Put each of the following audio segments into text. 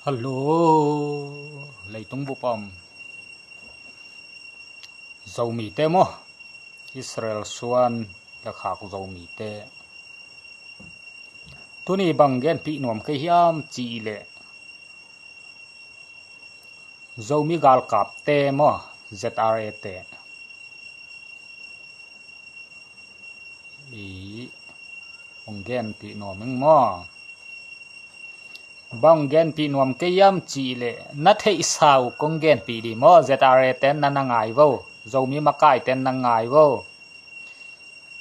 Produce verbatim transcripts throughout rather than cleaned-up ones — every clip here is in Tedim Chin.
Hallo, leitung bup a om Zomite maw, Israel suan le khak Zomite, tuni bang genpih nuam kei hiam cih leh, Zomi galkapte maw, Z R A te, i, hong genpih nuam ing maw? Bang genpih nuam kei hiam cih leh, na theihsa uh kong genpih dih maw. Z R A ten na na ngai vo, Zomi makai ten na ngai vo.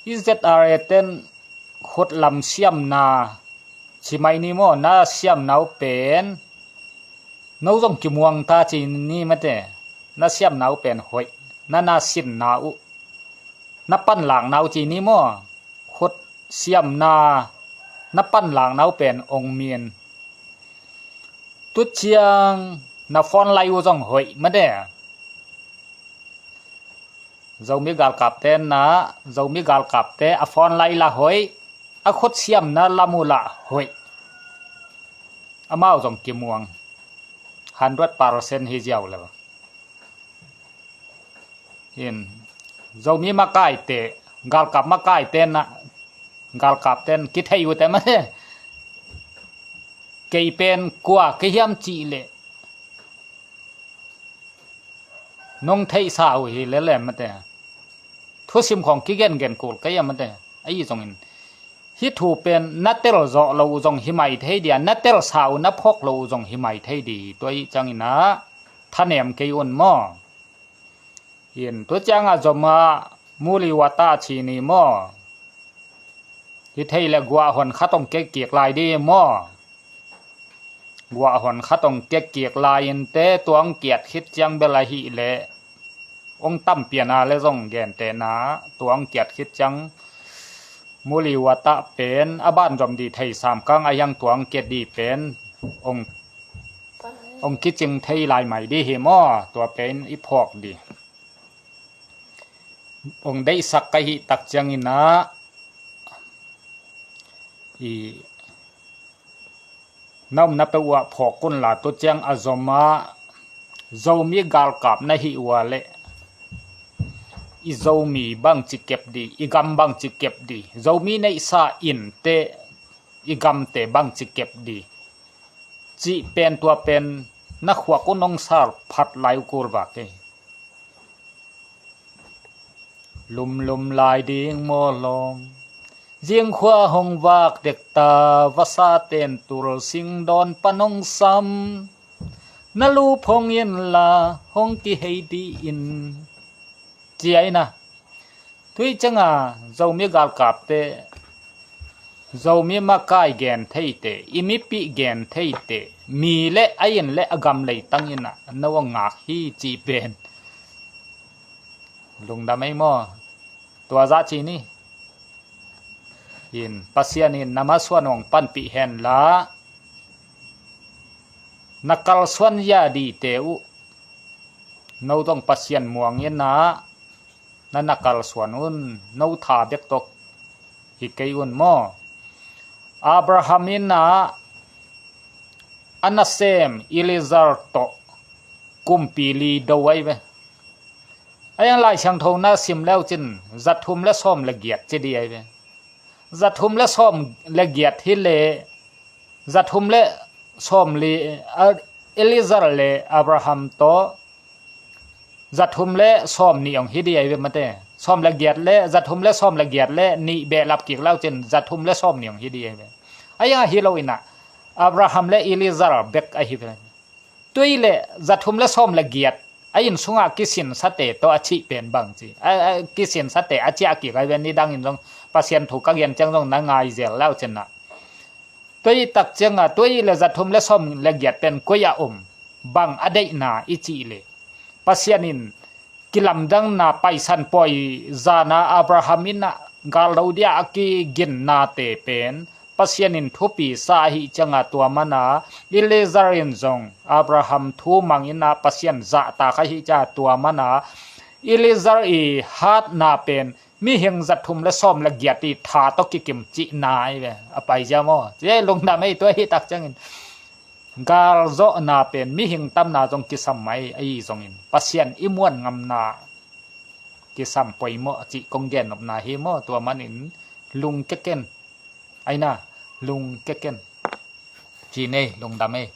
I Z R A ten khut lam siamna, ci mai ni maw, na siamna uh pen, no zong kimuang ta ci ni mate, na siamna uh pen hoih, na na sinna uh, na panlakna uh ci ni maw, khut siamna, na panlakna uh pen ong min. Tu ciang na phone lai uh zong hoih mate. Zomi galkapte na, Zomi galkapte a phone lai la hoih, a khut siamna lam uh la hoih. Amau zong kimuang. Hundred percent hi ziau lo. In, Zomi makaite, galkap makaite na, galkapten kithei uh te mate. Kei pen kua kei hiam cih leh, nong theihsa uh hi lele mate. Thusim khong kigengen kul kei a mate. Ahi zongin, hih thu pen na telzawh lo uh zong hi mai thei dia, na telsa uh na phawk lo uh zong hi mai thei di. Tua ih ciangin ah thanem kei un maw. In, tu ciang a zom a, muli wata ci ni maw. Hi thei le guah hon khat ong kiat kik lai di maw. Guah hon khat ong kiat kik lai in te, tua ong kiat khit ciang bel ahih leh, ong tam pian a le zong gentehna, tua ong kiat khit ciang muli wata pen a ban zom di thei sam kang a hiang, tua ong kiat di pen ong, ong kicing thei lai mai di hi maw. Tua pen i phawk di. Ong deihsak ka hih tak ciangin ah, i, na omna peuh uh ah phawk un la. Tu ciang a zom a, Zomi galkap na hih uh a leh, i Zomi bangci kep di, i gam bangci kep di, Zomi neihsa innte, i gamte bangci kep di, cih pen tua pen na khuak uh nong sal phat lai uh kul vak hi. Lumlum lai ding maw lawm. Zingkhua hong vak dekta, vasa ten tul singdawn pan hong sam. Na lup hong in la, hong kihei di in. Ci a ina. Tui cianga Zomi galkapte, Zomi makai gen theite, i mipih gen theite, mi le a inn le a gam leitang ina no a ngak hi cih pen lungdam ei maw? Tua zah ci ni. In, Pasian in na masuan hong panpih hen la, na kalsuan ya dihte uh, no zong Pasian muang ina, na na kalsuan un, no tha bek tawh hi kei un maw? Abraham ina a nasem Eliezer tawh kumpi li do ai ve. A yang Lai Siangtho na sim leu cin, zathum le sawm le giat ci di ai ve. Zathum le sawm le giat hi le, zathum le sawm li, a, Eliezer le Abraham tawh zathum le sawm nih ong hi di ai ve mate. Sawm le giat le, zathum le sawm le giat le nih behlap kik lau cin, zathum le sawm nih ong hi di ai ve. A yang a hi lo ina, Abraham le Eliezer bek a hi ve. Tui le zathum le sawm le giat a inn sungah kisinsate tawh a cih pen bang ci. A, a, kisinsate a ciah kik ai ve, nidangin zong Pasian thu ka gen ciang zong na ngai zel lau cin na. Tui tak cianga, tui le zathum le sawm le giat pen koi a om, bang a deihna i cih le, Pasian in kilamdangna paisan pawi zana Abraham ina galdo dia a kiginnate pen Pasian in thupi sa ahi cianga tua mana Eliezer in zong Abraham thu mang ina Pasian zahtak ahi cianga tua mana Eliezer i hatna pen mihing zathum le sawm le giat i tha tawh kikim cihna ai ve. A pai zia maw? Cia lungdam ei tua hi tak ciangin. Galzawhna pen mihing tamna zong kisam mai ahi zongin Pasian i muan ngamna kisam poimawh cih kong gennopna hi maw? Tua manin lungkia ken. Aina, lungkia ken. Ci nei, lungdam ei.